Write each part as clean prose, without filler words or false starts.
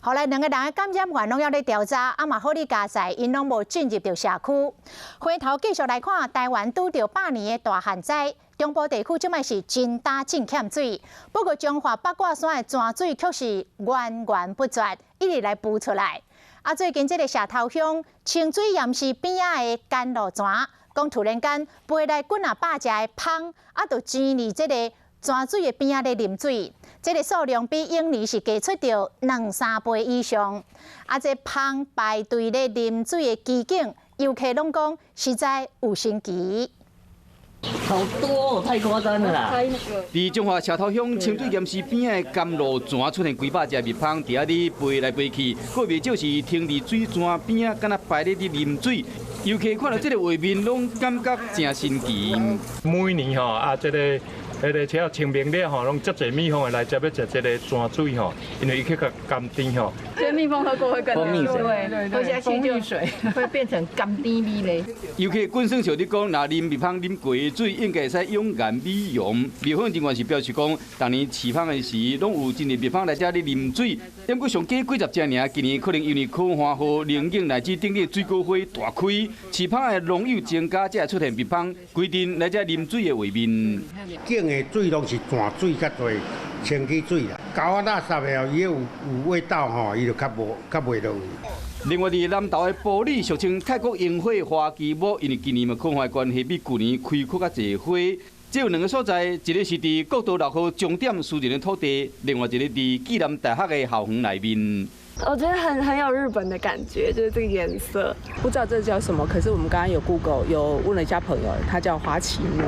後來兩個人的感染源攏猶咧調查，啊嘛好哩佳哉，𪜶攏無進入著社區。回頭繼續來看台灣拄著百年的大旱災，中部地區這擺是真焦真欠水。不過彰化八卦山的泉水卻是源源不絕，一直來浮出來。啊，最近這个社頭鄉清水岩寺邊仔的甘露泉，講突然間飛來幾若百隻的蜂，啊，就擠佇這个泉水的邊仔咧啉水，這个數量比往年是加出著兩三倍以上。啊，這蜂排隊咧啉水的奇景，遊客攏講實在有神奇。好多，太誇張了啦！佇彰化社頭鄉清水岩寺邊仔的甘露泉出現幾百隻蜜蜂，佇遐咧飛來飛去，閣袂少是停佇水泉邊仔，敢若排咧佇啉水。遊客看著這个畫面，攏感覺誠神奇。每年吼啊，這个彼个只要清明了吼，攏足濟蜜蜂會來這欲食這个泉水吼，因為伊去較甘甜吼。這蜜蜂喝過會更蜂蜜水，對，喝下去就水會變成甘甜味咧。遊客滾耍笑咧講，若啉蜜蜂啉過的水，應該會使養顏美容。廟方人員是表示講，逐年飼蜂的時，攏有真濟蜜蜂來遮咧啉水。毋過上加幾十隻爾，今年可能因為可汗河、龍井乃至等等水果花大開，飼蜂的農友增加，才會出現蜜蜂規陣來遮啉水的畫面。井的水攏是泉水較濟，清氣水啦。溝仔垃圾的哦，伊有有味道吼，伊就較無較袂落去。另外，佇南投的埔里，俗稱泰國櫻花花旗木，因為今年嘛可旱關係，比舊年開閣較濟花。這有兩个所在，一个是佇國道六號終點私人的土地，另外一个佇暨南大學的校園內面。我覺得很有日本的感覺，就是這個顏色。不知道這叫什麼，可是我們剛剛有 Google 有問了一下朋友，它叫花旗木。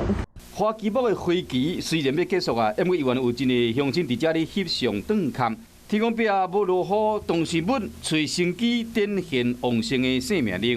花旗木的花期雖然欲結束啊，毋過猶原有真濟鄉親佇遮咧翕相轉看。天空壁無落雨，動植物隨生機展現旺盛的生命力。